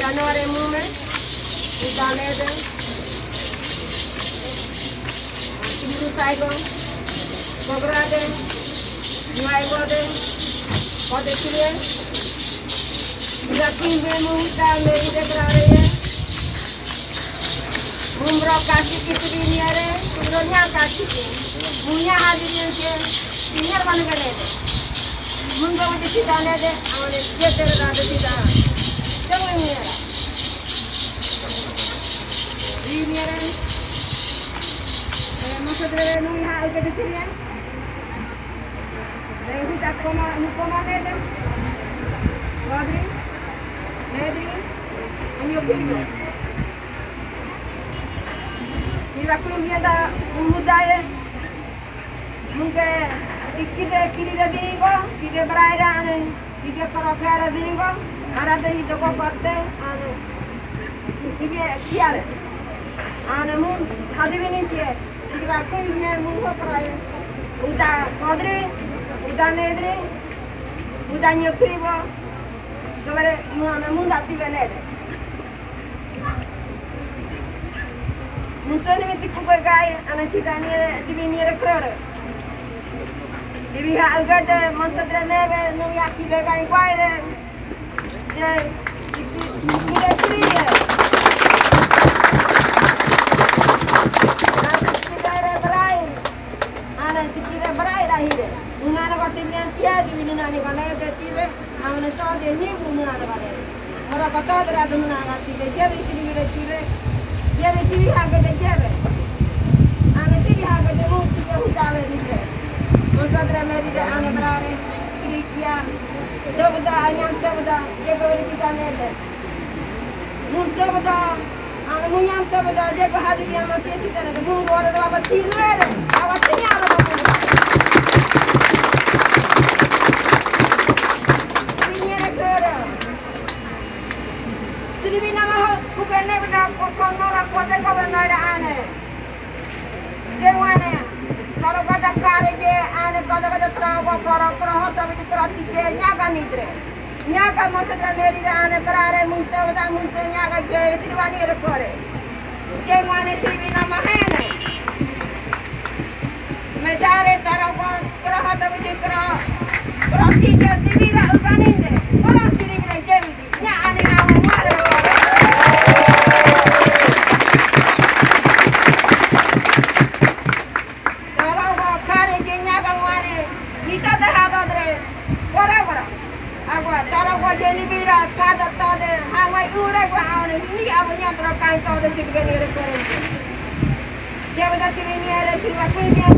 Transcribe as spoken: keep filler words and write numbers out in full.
January mume, udanede, timuru saigo, gograde, nuaigode, kode kirie, ila kimbe muda meride brareye, mumro kasi kiti biniere, mumro nya kasi ki, munya hadi yenke, Niñera bane ganede. Mungo mudi sidanede, amane yetere rade sida. Tengo niñera. Niñera. Eh, masadre nu iha uke de tirian. Eh, hita koma, nu koma nede. Rodri. Nedri. Año kiriño. Ira kuña da mudaye. Nunke, ikide kirire dingo, ikide braire ane, ikide korokere dingo, arade idoko kote, ane, ikide kiare. Ane mun, hadi bini tie, ikide bakui nie mun ho braire. Uda kodri, uda nedri, uda nyokribo, kemere mun, ane mun dati benede. Muntoni mi tipu begai, ane sidani, tibi niere krere. Tibi ha agade, mansadre nebe, nu ya ki begai guaire. Je, ki de krire. Ane sidare brai. Ane sidare brai rahire. Nunane ko tibi antia, tibi nunane ko nebe, tibi. Amane tode ni bu nunane bare. Moro ko tode rade nunane tibe, jebe sini bire tibe. Jebe tibi hage de jebe. Ane tibi hage de mu tibe hudare tibe. Mun todre meride ane brare. Krikia. Tebda, anyan tebda. Jebe weri kita nede. Mun tebda. Ane munyan tebda, jebe hadi bian masi titere. Mun wara wara tirere. Awa tinyara. Tinyere kere. Siribina maho, kukene beda kokonora kote kobe noira ane. Dewane, koro kada kare je ane, kada kada trago koro, koro hoto bidi koro tije, nyaga nidre. Nyaga mosedre merire ane, brare munto, beda munto, nyaga je, siribani re kore. Dewane siribina mahene. Medare taro ko, koro hoto bidi koro, koro tije, siribira uganinde, koro siribira jebidi. Nya ane amu mare. Taro go kare je nyaga wane. Nita de hado dre. Kora kora. Agua taro go je nibira kada tode. Hawai ure go aune. Ni amu nyantro kai tode tibige nire kore. Jebida tibi niere tibi kui niere